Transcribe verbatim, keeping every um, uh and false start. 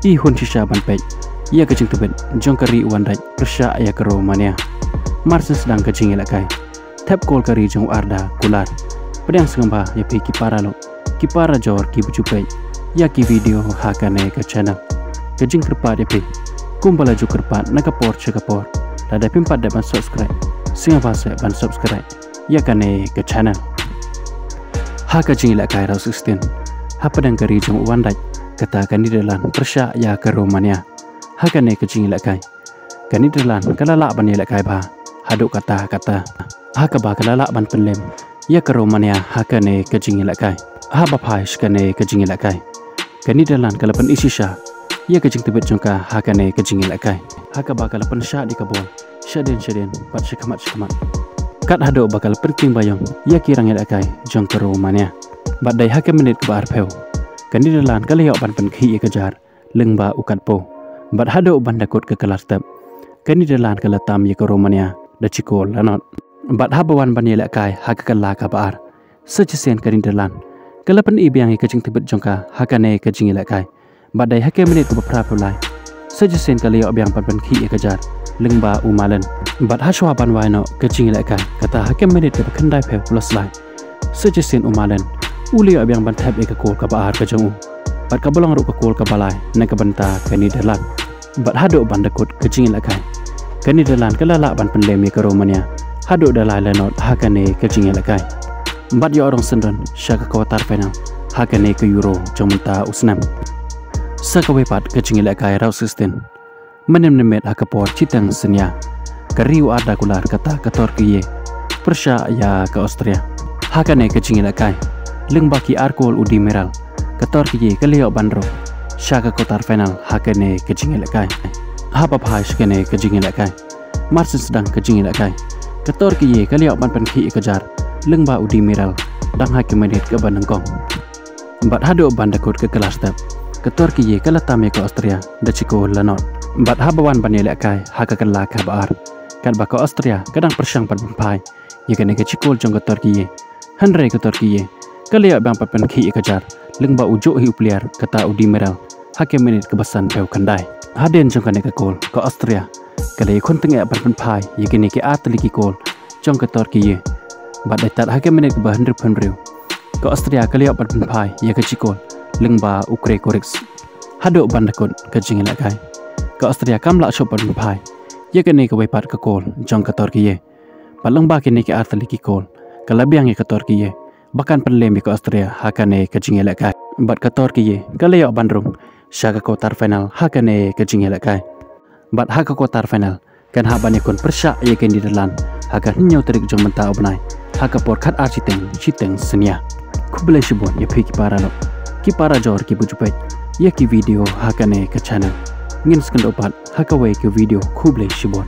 Ki hun shisha ban peit ïa ka jingtbit jong ka ri u Wandait pyrshah ïa ka Romania. Mar shen sdang ka jingïalehkai, thep kol ka ri jong u Arda Guler. Pdiang sngewbha ïa phi ki para lok, ki para jor kiba ju peit ïa ki video ha kane ka channel. Ka jingkyrpad ïa phi, kumba la ju kyrpad na ka por sha ka por, lada phim pat dep ban subscribe, sngewbha seh ban subscribe ïa kane ka channel. Ha ka jingïalehkai round sixteen, hapdeng ka ri jong u Wandait, kata ka Netherlands pyrshah ïa ka Romania ha kane ka jingïalehkai. Ka Netherlands ka la lah ban ïalehkai bha haduh katta katta, ha kaba ka la lah ban pynlem ïa ka Romania ha kane ka jingïalehkai. Haba phai sha kane ka jingïalehkai, ka Netherlands ka la pyni shisha ïa ka jingtbit jong ka ha kane ka jingïalehkai, ha kaba ka la pynshad ïa ka bol shadien shadien bad shakhmat shakhmat, kat haduh ba ka la pynkieng baïong ïa ki rangïalehkai jong ka Romania. Bad dei ha ka minit kaba arphew, ka Netherlands ka la ïoh ban pynkhih ïa ka jar lyngba u katpo. Bad haduh ban da kut ka kylla step, ka Netherlands ka la tam ïa ka Romania da shi kol la nod. Bad haba wan ban ïalehkai ha ka kylla kaba ar, sa shisien ka Netherlands ka la pyni biang ïa ka jingtbit jong ka ha kane ka jingïalehkai. Bad dei ha ka minit kaba phraphew lai, sa shisien ka la ïoh biang ban pynkhih ïa ka jar lyngba u Malen. Bad hashwa ban wai noh ka jingïalehkai, kata ha ka minit kaba khyndaiphew plus lai, sa shisien u Malen u la ïoh biang ban thep ïa ka kol kaba ar ka jong u, bad kaba long ruh ka kol kaba lai na ka bynta ka Netherlands. Bad haduh ban da kut ka jingïalehkai, ka Netherlands ka la lah ban pynlem ïa ka Romania haduh da lai la nod ha kane ka jingïalehkai, bad ïoh rong syndon sha ka quarter final ha kane ka Euro jong mynta u snem. Sa kawei pat ka jingïalehkai round sixteen, mynnin mynmiet ha ka por shiteng synñia, ka ri u Arda Guler, kata ka Turkey, pyrshah ïa ka Austria ha kane ka jingïalehkai. Lyngba ki ar kol u Demiral, ka Turkey ka la ïoh ban rung sha ka quarter final ha kane ka jingïalehkai. Haba phai sha kane ka jingïalehkai, mar shen sdang ka jingïalehkai, ka Turkey ka la ïoh ban pynkhih ïa ka jar lyngba u Demiral dang ha ka minit kaba nyngkong. Bad haduh ban da kut ka kylla step, ka Turkey ka la tam ïa ka Austria da shi kol la nod. Bad haba wan ban ïalehkai ha ka kylla kaba ar, katba ka Austria ka dang pyrshang ban pynphai ïa kane ka shi kol jong ka Turkey, hynrei ka Turkey ka la ïoh biang ban pynkhih ïa ka jar lyngba u juh hi u player, kata u Demiral, ha ka minit kaba sanphew khyndai. Hadien jong kane ka kol, ka Austria ka la ïakhun tyngeh ban pynphai ïa kine ki ar tylli ki kol jong ka Turkey. Bad dei tad ha ka minit kaba hynriewphew hynriew, ka Austria ka la ïoh ban pynphai ïa ka shi kol lyngba u Gregoritsch. Haduh ban da kut ka jingïalehkai, ka Austria kam lah shuh ban pynphai ïa kane kawei pat ka kol jong ka Turkey. Bad lyngba kine ki ar tylli ki kol, ka la biang ïa ka Turkey ba kan pynlem ïa ka Austria ha kane ka jingïalehkai. Bad ka Turkey ka la ïoh ban rung sha ka quarter final ha kane ka jingïalehkai. Bad ha ka quarter final kan hap ban ïakhun pyrshah ïa ka Netherlands ha ka hynñiew tarik jong mynta u bnai, ha ka por khatar shiteng, shiteng synñia. Khublei shibun ïa phi ki para lok, ki para jor kiba ju peit ïa ki video ha kane ka channel. Ngin sa ïakynduh pat ha kawei ka video. Khublei shibun.